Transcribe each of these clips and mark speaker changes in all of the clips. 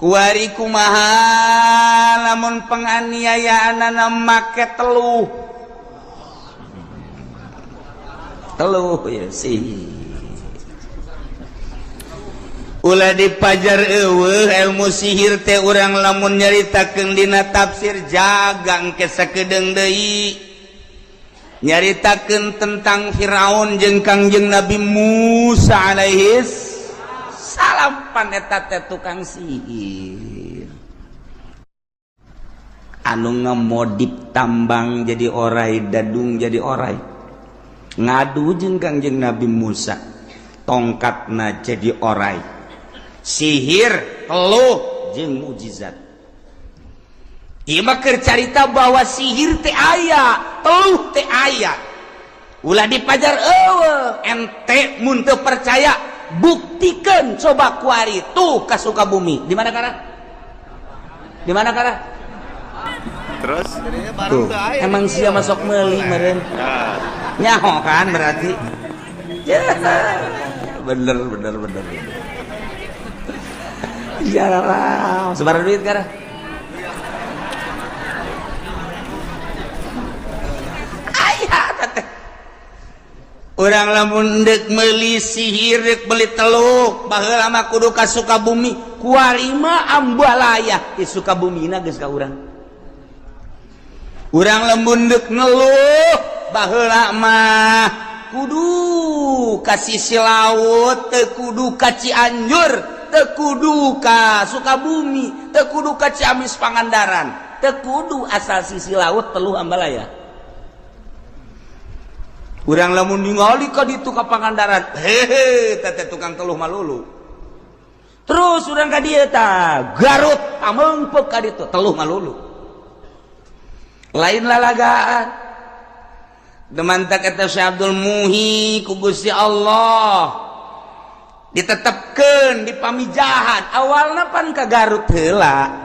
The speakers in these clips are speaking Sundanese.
Speaker 1: Kuari kumaha lamun penganiayaan make teluh teluh ya sih. Ulah dipajar eueuh ilmu sihir teh urang lamun nyaritakeun dina tafsir jagang ke sakedeung deui nyaritakeun tentang Firaun jeung Kangjeng Nabi Musa alaihis salam paneta teh tukang sihir anu ngemodip tambang jadi orai, dadung jadi orai, ngadu jeung Kangjeng Nabi Musa tongkatna jadi orai, sihir teluh jeung mukjizat. Ieu mah keur carita bahwa sihir teh aya, teluh teh aya. Ulah dipajar eueuh, ente mun teu percaya buktikan coba kuari tuh ka Sukabumi. Di mana kara? Di mana kara?
Speaker 2: Terus
Speaker 1: tuh, emang sia masuk meuli meureun. Nyaho kan berarti. Ya, bener bener bener. Jalan, sebar duit kara. Ayah teh. Urang lamun deuk meuli sihir, deuk meuli teluk, baheula mah kudu ka Sukabumi. Kuari mah ambalaya di Sukabumina geus ka urang. Urang lamun deuk ngeluh, baheula mah kudu ka sisi laut, teu kudu ka Cianjur, teu kudu ka Sukabumi, teu kudu ka Ciamis Pangandaran, teu kudu asal sisi laut teluh ambalaya. Urang lamun ningali ka ditu ka Pangandaran, hehe teh tukang teluh malulu. Terus urang ka dieu tah Garut pamengpeuk ka ditu teluh malulu. Lain lalagaan. Demantak eta Syekh Abdul Muhi ku Gusti Allah ditetepkeun di Pamijahan. Awalna pan ka Garut heula.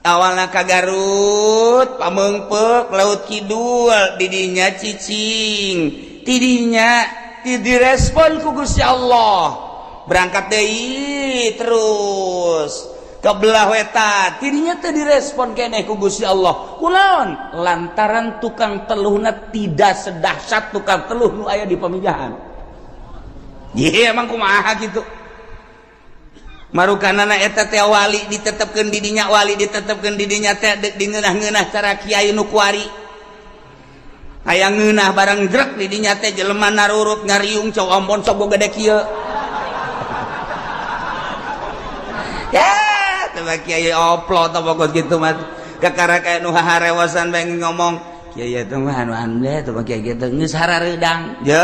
Speaker 1: Awalna ka Garut pamengpeuk Laut Kidul didinya cicing, tidinya direspon ku Gusti Allah. Berangkat deui terus ke belah wetan, tidinya teu direspon keneh ku Gusti Allah. Kunaon? Lantaran tukang teluhna tidak sedahsyat tukang teluh nu aya di Pamijahan. Ye emang kumaha gitu. Marukanana eta teh wali ditetepkeun di dinya, wali ditetepkeun di dinya teh deuk dingeunah-ngeunah cara kiai nu kuari. Hayang ngeunah barang jrek di dinya teh jelema narurut ngariung cau ampon sok gede kieu. Ya, teh kiai oplo teh pokok kitu mah. Kakara kaya nu haharewasan bae ngomong, kiai teh mah anu ande teh kiai kitu geus harareudang. Ye,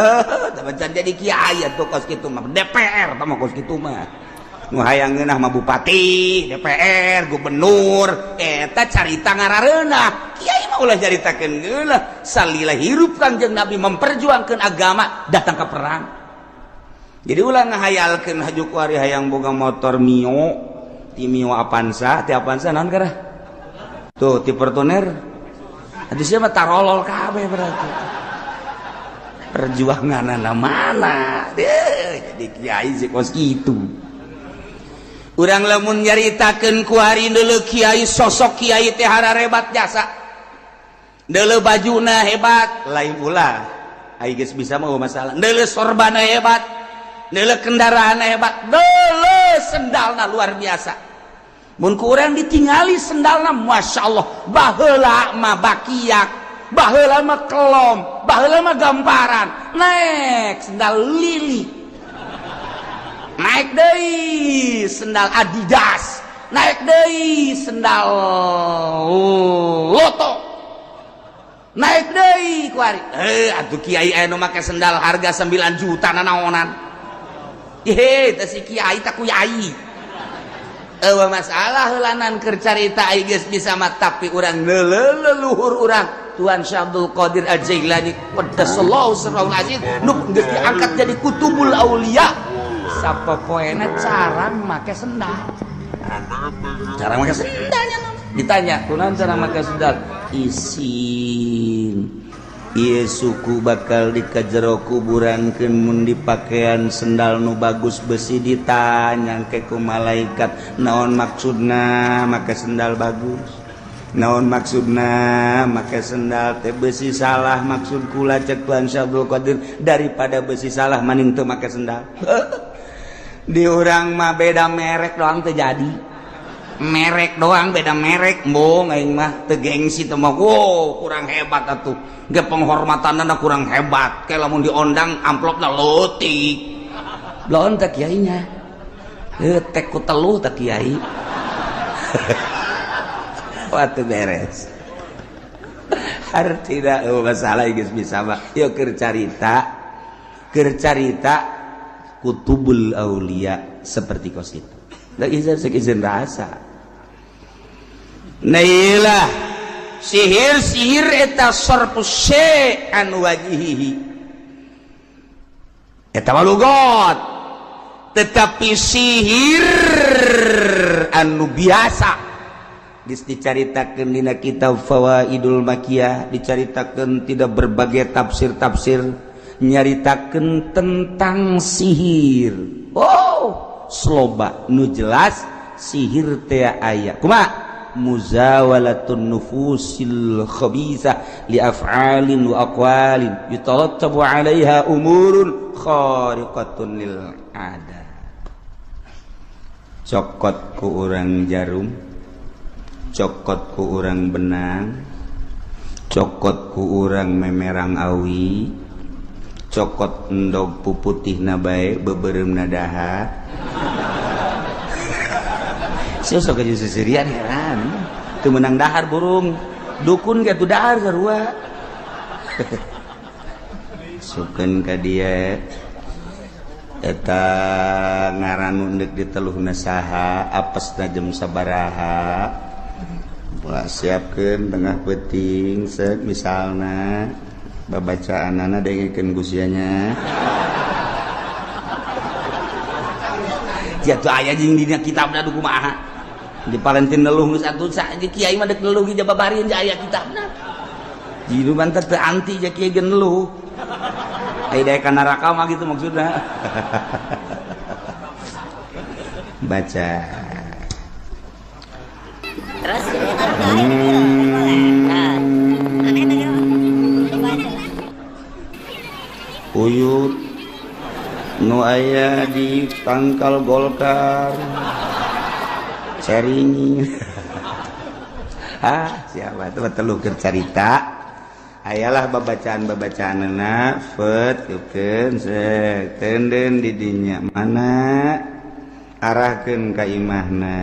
Speaker 1: teh can jadi kiai atuh kos kitu mah. DPR teh mah kos kitu mah. Nu hayang ngeunah mah bupati, DPR, gubernur, eta carita ngarareunah. Kiai mah ulah caritakeun geula. Salila hirup Kangjeng Nabi memperjuangkeun agama datang ke perang. Jadi ulah ngahayalkeun haju kuari hayang boga motor Mio, ti Mio Avanza, ti Avanza naon karah? Tuh ti Fortuner. Atuh sia mah tarolol kabeh berarti. Perjuanganana mana? Deuh, jadi kiai sih kos kitu. Urang lamun nyaritakeun kuari deuleu kiai, sosok kiai teh hararebat jasa. Deuleu bajuna hebat, lain ulah. Ai geus bisa mah masalah. Deuleu sorbana hebat, deuleu kendaraanna hebat, deuleu sendalna luar biasa. Mun ku urang ditingali sendalna masyaallah, baheula mah bakiak, baheula mah kelom, baheula mah gamparan. Naik sendal lili, naik deui sendal Adidas, naik deui sendal Loto, naik deui kuari. Atuh kiai anu make sendal harga 9 juta nanaonan. Hehe, teh si kiai teh kuyai. Eueuh masalah heulanan keur carita ai geus bisa mah, tapi urang leluhur urang Tuan Syekh Abdul Qadir Al-Jailani qaddasallahu sirrahul aziz nu geus diangkat jadi kutubul aulia. Sapopoena cara make sendal. Cara make sendalnya ditanya, kunaon cara make sendal? Isin. Ieu suku bakal dikajero kuburankeun mun dipakaian sendal nu bagus besi ditanya ke ku malaikat naon maksudna make sendal bagus, naon maksudna make sendal teh besi salah maksud kula cek Tuhan Syekh Abdul Qadir daripada besi salah maning teu make sendal. Di urang mah beda merek doang teu jadi, merek doang beda merek embung aing mah teu gengsi teu mah, wow kurang hebat atuh ge penghormatanna kurang hebat kayak lamun diondang amplopna leutik lawan teh kiainya teh ku teluh teh kiai. Wah teu beres artina masalah geus bisa mah yeuh keur carita kutubul aulia seperti kos itu da izin izin rasa. Nah iyalah sihir-sihir eta sarfu syai' an wajhihi eta mah lugot, tetapi sihir anu biasa geus dicaritakeun dina kitab Fawaidul Makiyah, dicaritakeun tidak berbagai tafsir-tafsir nyaritakeun tentang sihir. Oh sloba nu jelas sihir teh aya kumaha muzawalatun nufusil khabisa li af'alin wa aqwalin yutarattabu 'alaiha umurun khariqatun lil 'adah. Cokot ku urang jarum, cokot ku urang benang, cokot ku urang memerang awi, cokot endog puputihna bae beubeuremna dahar. Sok aja seserian heran teu meunang dahar burung dukun ge tuh dahar sarua. Sukeun ka dieu eta ngaran nu deuk diteluhna saha, apesna jam sabaraha, ulah siapkeun tengah peuting seuk misalna babacaanana dengekeun ku sia nya. Jatuh aya jeung dina kitabna du kumaha di Valentin neluh geus atuh kiai mah deuk neluh ge jababarin aya kitabna. Jiru banter teu anti ja kiai ge neluh. Aya daek ka neraka mah gitu maksudna. Baca.
Speaker 3: Terus
Speaker 1: Uyut nu aya di tangkal Golkar sharing. Ah siapa itu teluh keur carita ayalah babacaan-babacaanna fet keun seuk tenden di dinya mana arahkeun ka imahna,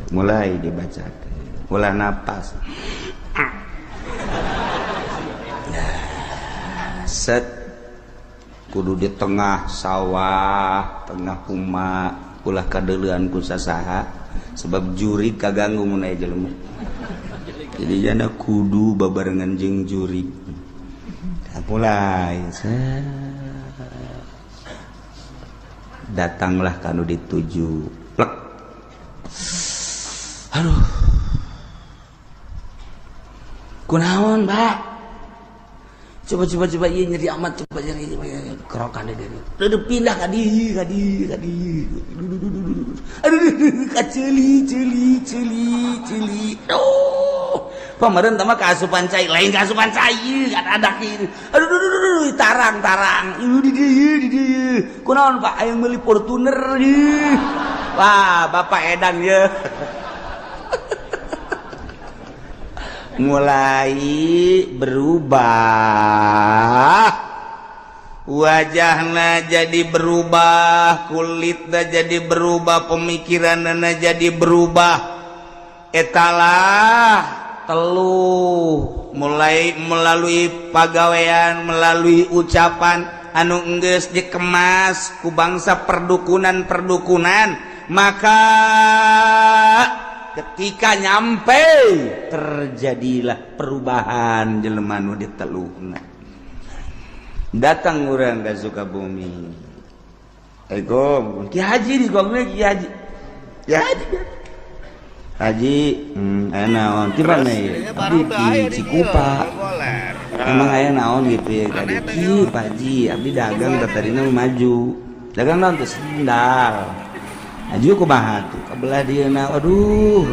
Speaker 1: mulai dibacakeun ulah napas set kudu di tengah sawah tengah huma ulah kadeulean ku sasaha sebab juri kaganggu mun aya jelema. Jadi jana kudu babarengan jeung juri. Mulai set datanglah kanu dituju plek. Aduh kunaon Pak, coba iya nyeri amat, coba nyeri kerokan deh udah pindah kadi aduh kaceli celi celi celi oh pameureun tah mah kaasupan cai lain kaasupan cai kan ada kieu aduh tarang di dieu kunaon Pak aya meuli Fortuner wah bapak edan ye. Mulai berubah wajahna jadi berubah, kulitna jadi berubah, pemikiranna jadi berubah. Etalah teluh mulai melalui pagawean, melalui ucapan anu enggeus dikemas ku bangsa perdukunan-perdukunan, maka ketika nyampe terjadilah perubahan jelema nu diteluhna. Datang urang ka Sukabumi, Assalamualaikum Ki Haji di Sukabumi, Ki Haji Ki Haji Haji naon ti mana ieu? Di Cikupa. Emang aya naon gitu ya tadi? Ih, Pak Haji, abdi dagang tadina maju. Dagang naon tuh? Sendal. Maju kumaha tuh? Kabelah dieuna. Aduh,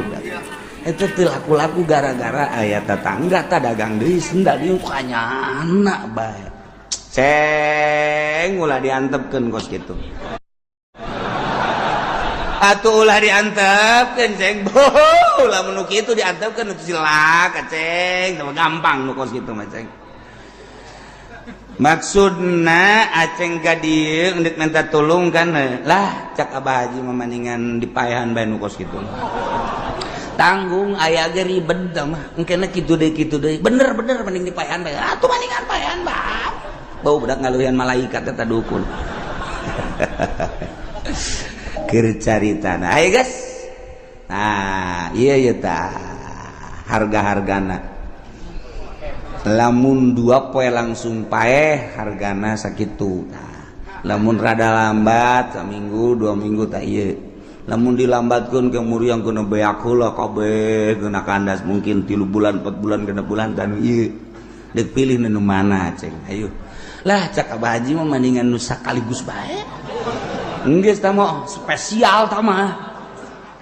Speaker 1: eta teu laku-laku gara-gara aya tetangga tah dagang deui sendal ieu kanyana bae. Ceng, ulah diantepkeun kos kitu. Atuh ulah diantepkeun, Ceng. Ulah nu kitu diantepkeun cilaka, Ceng. Gampang nu kos kitu mah, Ceng. Maksudna Aceng ka dieu endek minta tulung kan lah, cak Abah Haji mah dipaehan bae nu kos kitu. Tanggung aya ge ribet mah. Engkena kitu deui, kitu deui. Bener bener mending dipaehan bae. Atuh mendingan paehan bae. Bau budak ngaluhian malaikat eta dukun. Keur caritana. Ayo guys. Nah, iya iya tah harga-hargana. Lamun 2 poe langsung paeh hargana sakitu. Nah, lamun rada lambat saminggu 2 minggu tak iya. Lamun dilambatkeun ke muriang kena beak heula kabeh kena kandas mungkin 3 bulan 4 bulan 6 bulan dan iya. Dek pilih nu mana, Ceng? Ayo. Lah, cak Abah Haji mah mendingan nu sakaligus bae. Geus tah mah spesial tah mah.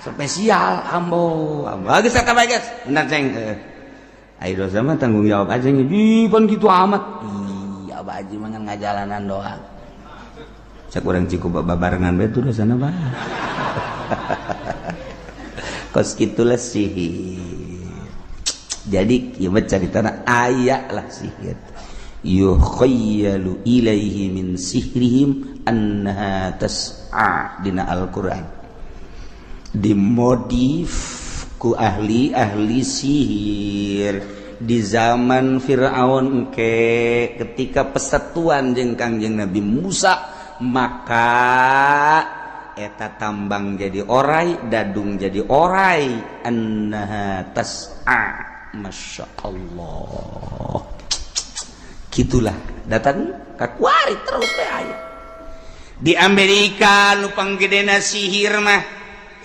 Speaker 1: Spesial ambo. Ambo geus eta bae geus. Bener, Ceng. Ayo dosa mah tanggung jawab aja nih. Pan gitu amat. Iya, Abah Haji mah ngajalanan doang. Cak urang Cikupa babarengan bae tuh dosana mah. Kos kitulah sihir. Jadi kieu caritana aya lah sihir. Yukhayyalu ilaihi min sihrihim annaha tas'a dina Al-Qur'an. Dimodif ku ahli-ahli sihir di zaman Fir'aun ke ketika persatuan jeung Kangjeng Nabi Musa, maka eta tambang jadi orai, dadung jadi orai, annaha tas'a. Masya Allah, gitulah datang kakuari terus teh aya di Amerika nu panggedena sihir mah,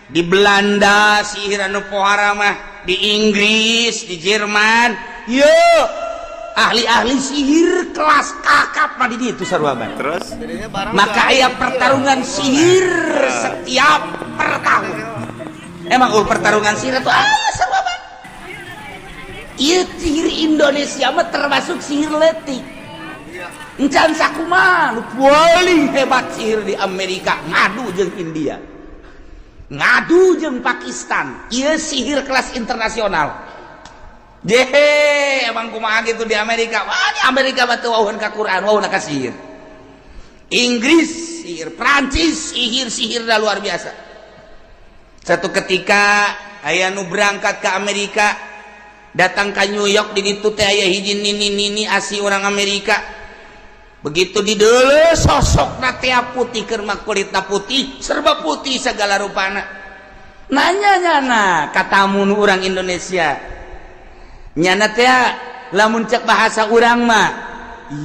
Speaker 1: di Belanda sihir anu pohara mah, di Inggris, di Jerman. Yo, ahli-ahli sihir kelas kakap mah di ditu sarua bae.
Speaker 2: Terus?
Speaker 1: Maka aya pertarungan sihir setiap per tahun. Emang oh, pertarungan sihir itu ah sarua bae. Ieu sihir Indonesia mah termasuk sihir leutik. Encan sakumaha nu paling hebat sihir di Amerika ngadu jeung India, ngadu jeung Pakistan. Ieu sihir kelas internasional. Jehe, emang kumaha gitu di Amerika. Wah, di Amerika mah teu wawuhan ka Quran, wawuhna ka sihir. Inggris sihir, Prancis sihir, sihir dah luar biasa. Satu ketika aya nu berangkat ke Amerika, datang ke New York, di ditu teh aya hiji nini-nini asli orang Amerika. Begitu dideuleu sosokna teh putih, keur mah kulitna putih, serba putih segala rupana. Nanya nyana katamu nu urang Indonesia. Nyana teh lamun cek bahasa urang mah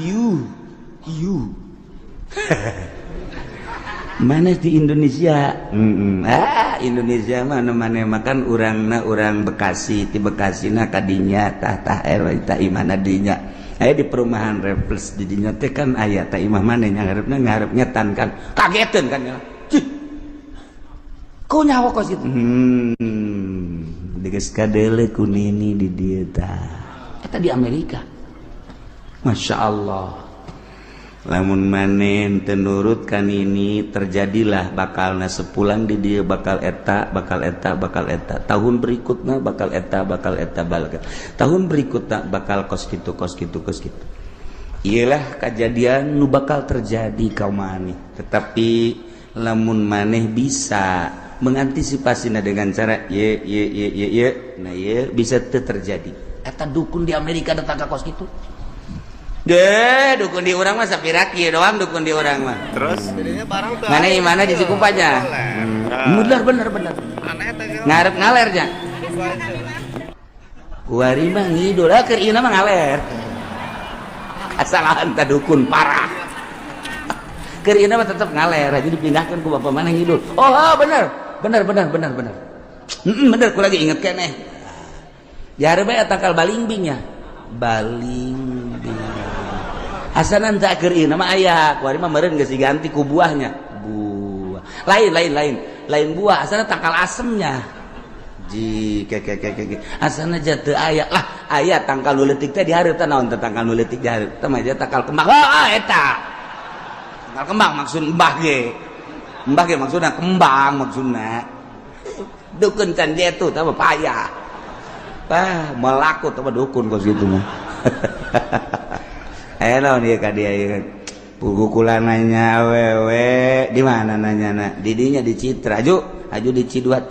Speaker 1: ieu ieu. Mana di Indonesia? Ah, Indonesia mana mana makan urangna urang Bekasi, di Bekasi na kadinya tah tah RW tah imana dinya. Aya di perumahan Refles di dinya teh kan aya tah imah mana ngarepna ngarep ngetan kan. Kageteun kan ya. Cih. Ku nyawa kos kitu. Geus kadeule ku nini di dieu tah. Eta di Amerika. Masya Allah. Lamun maneh teu nurut kan ini terjadilah bakalna sepulang di dia bakal eta, bakal eta, bakal eta, tahun berikutnya bakal eta, bakal eta, bakal tahun berikutnya bakal kos gitu, kos gitu, kos gitu. Iyalah kejadian nu bakal terjadi kau maneh. Tetapi lamun maneh bisa mengantisipasi dengan cara ye ye ye ye ye, nah ye bisa terjadi. Eta dukun di Amerika datang ke kos gitu. Deh, dukun di urang mah sapira kieu doang dukun di urang mah.
Speaker 2: Terus?
Speaker 1: Mana mana di Cikupanya? Bener bener bener. Ngarep ngaler nya. Kuari mah ngidul, ah keur ieu mah ngaler. Kasalahan ta dukun parah. Keur ieu mah tetep ngaler, jadi dipindahkan ku bapak mana ngidul. Oh, oh bener. Bener bener bener bener. Heeh, bener ku lagi inget keneh. Jare bae tangkal balingbing nya. Balingbing. Kambing. Asanan tak keur ieu mah aya, kuari mah meureun geus diganti ku buahnya. Buah. Lain lain lain. Lain buah, asana tangkal asemnya. Ji ke ke ke ke. Asana jatuh aya lah, aya tangkal nu leutik teh dihareup teh naon teh tangkal nu leutik dihareup. Teh mah tangkal kembang. Oh, eta. Tangkal kembang maksud mbah ge. Mbah ge maksudna kembang maksudna. Dukun can itu teh payah. Wah, melaku teh dukun kos kitu mah. Aya naon ieu ka dia ieu? Pugukulan nanya awewe di mana nanya na? Didinya di Citra, aju, aju di Ciduhan.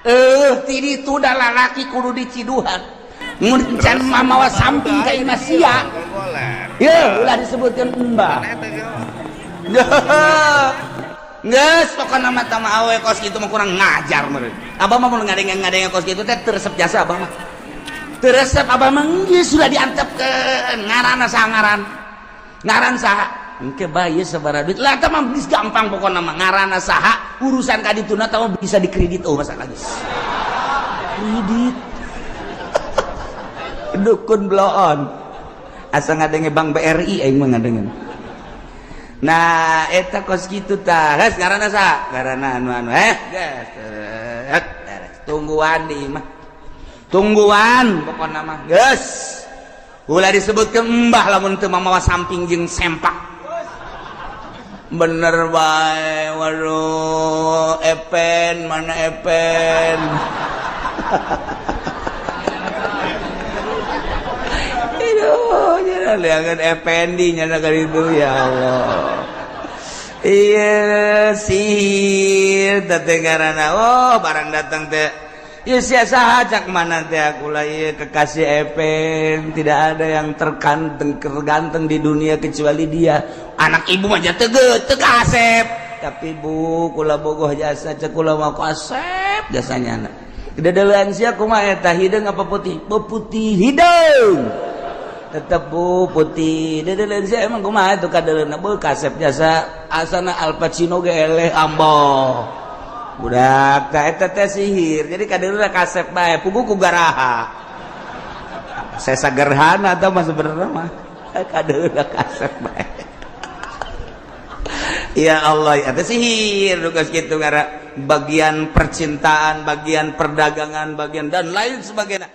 Speaker 1: Eh, ti ditu da lalaki kudu di Ciduhan. Mun can mamawa samping ka imah sia. Ye, ulah disebutkeun embah. Geus pokona mah tama awe kos kitu mah kurang ngajar meureun. Abah mah mun ngadenge-ngadenge kos kitu teh teu resep jasa abah mah. Teu resep abah mah geus sudah diantepkeun ngaranna saha ngaran. Ngaran saha? Engke bae sabaraha duit. Lah eta mah geus gampang pokona mah ngaranna saha, urusan ka dituna tah bisa dikredit oh masalah geus. Kredit. Dukun bloon. Asa ngadenge Bank BRI aing mah ngadenge. Nah, eta kos kitu tah. Geus ngaranna saha? Ngaranna anu-anu. Eh, geus. Tungguan di imah. Tungguan pokona mah. Geus. Ulah disebutkeun embah lamun teu mamawa samping jeung sempak. Bener bae, waduh, Epen mana Epen? Aduh, nyana liangan Ependi nyana ka ditu ya Allah. Iya, sihir teh ngaranna. Oh, barang datang teh. Ya sia saha cak mana teh aku lah ieu kekasih Epen, tidak ada yang terganteng terganteng di dunia kecuali dia. Anak ibu mah teu teu kasep. Tapi bu kula bogoh jasa cek kula mah kasep jasanya anak. Dedelean sia kumaha eta hideung apa putih? Putih hideung. Tetep bu putih. Dedelean sia emang kumaha itu kadeleuna beuh kasep jasa asana Al Pacino ge eleh ambo. Budak tah eta teh sihir. Jadi kadeleuna kasep bae puguh ku garaha. Sesa gerhana tah mah sebenarnya mah. Kadeleuna kasep bae. Ya Allah, eta sihir tugas kitu ngara bagian percintaan, bagian perdagangan, bagian dan lain sebagainya.